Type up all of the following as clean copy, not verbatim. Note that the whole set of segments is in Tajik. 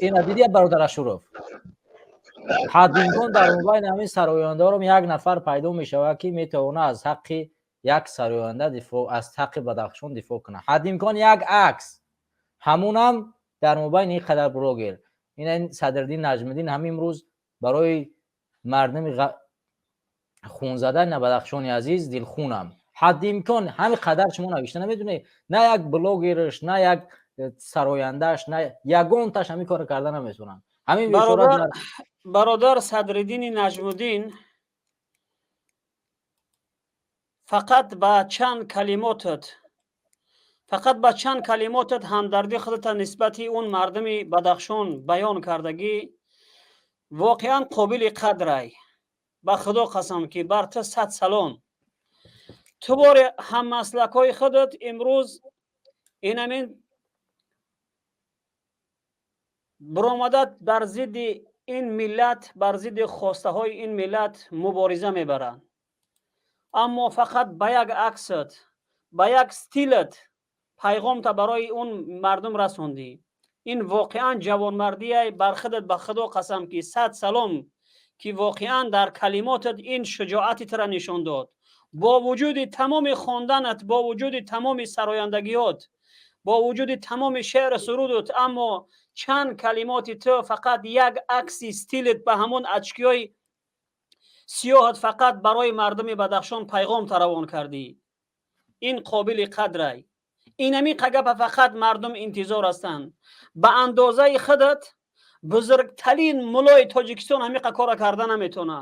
Ина дидия, бародар Ашуров, ҳаддимкон дар мобайни ҳамин сарояндаорам як нафар пайдо мешавад, ки метавона аз ҳаққи як сароянда дифоъ, аз ҳаққи Бадахшон дифоъ кунад. Ҳаддимкон як акс, ҳамунам дар мобайни ин қадар блогер. Ина Садриддин Наҷмиддин ҳамин имрӯз барои мардуми хунзада на Бадахшони азиз дилхунам. Ҳаддиимкон ҳамин қадар шумо навишта намедонед, на як блогерш, на як сарояндааш, на ягонташ ҳамин корро карда наметавонанд. Ҳамин бечора. Бародар Садриддини Наҷмуддин, фақат ба чанд калимотат, фақат ба чанд калимотат ҳамдардӣ худата нисбати он мардуми Бадахшон баён кардагӣ, воқеан қобили қадрай. Ба Худо қасам, ки бар ту сад салом. Ту бори ҳаммаслакҳои худат имрӯз инамин биромада бар зидди ин миллат, бар зидди хостаҳои ин миллат мубориза мебаранд, аммо фақат ба як аксат, ба як стилат пайғомта барои он мардум расондӣ. Ин воқеан ҷавонмардияй бар худат. Ба Худо қасам, ки сад салом, ки воқеан дар калимотат ин шуҷоати тура нишон дод. Бо вуҷуди тамоми хонданат, бо вуҷуди тамоми сарояндагиёт, бо вуҷуди тамоми шеъру сурудут, аммо чанд калимоти ту, фақат як акси стилет ба ҳамон очкиҳои сиёҳат фақат барои мардуми Бадахшон пайғом таравон кардӣ. Ин қобили қадрай. Инами қагапа фақат мардум интизор ҳастанд. Ба андозаи худат бузургтарин мулои Тоҷикистон ҳамиқа кора карда наметавона.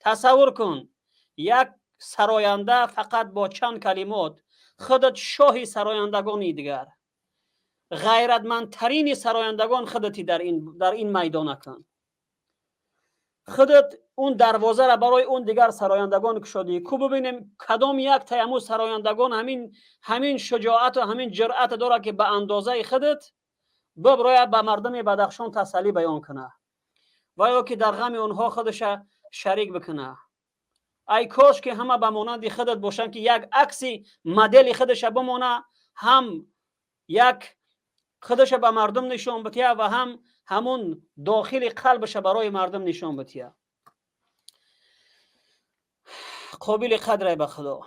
Тасаввур кун, як сароянда фақат бо чанд калимот, худат шоҳи сарояндагони, дигар ғайратмандтарини сарояндагон худати дар ин майдона кун. Худат он дарвозаро барои он дигар сарояндагон кушодӣ. Ку бубинем, кадом як таямму сарояндагон ҳамин шуҷоату ҳамин ҷуръата дорад, ки ба андозаи худат биброяд, ба мардуми Бадахшон тасаллӣ баён кунад ва ё ки дар ғами онҳо худаша шарик бикунад. Ай кош, ки ҳама ба монанди худат бошанд, ки як акси модели худаша бимона, ҳам як худаша ба мардум нишон бития ва ҳам ҳамун дохили қалбаша барои мардум нишон бития. Қобили қадрай, ба Худо.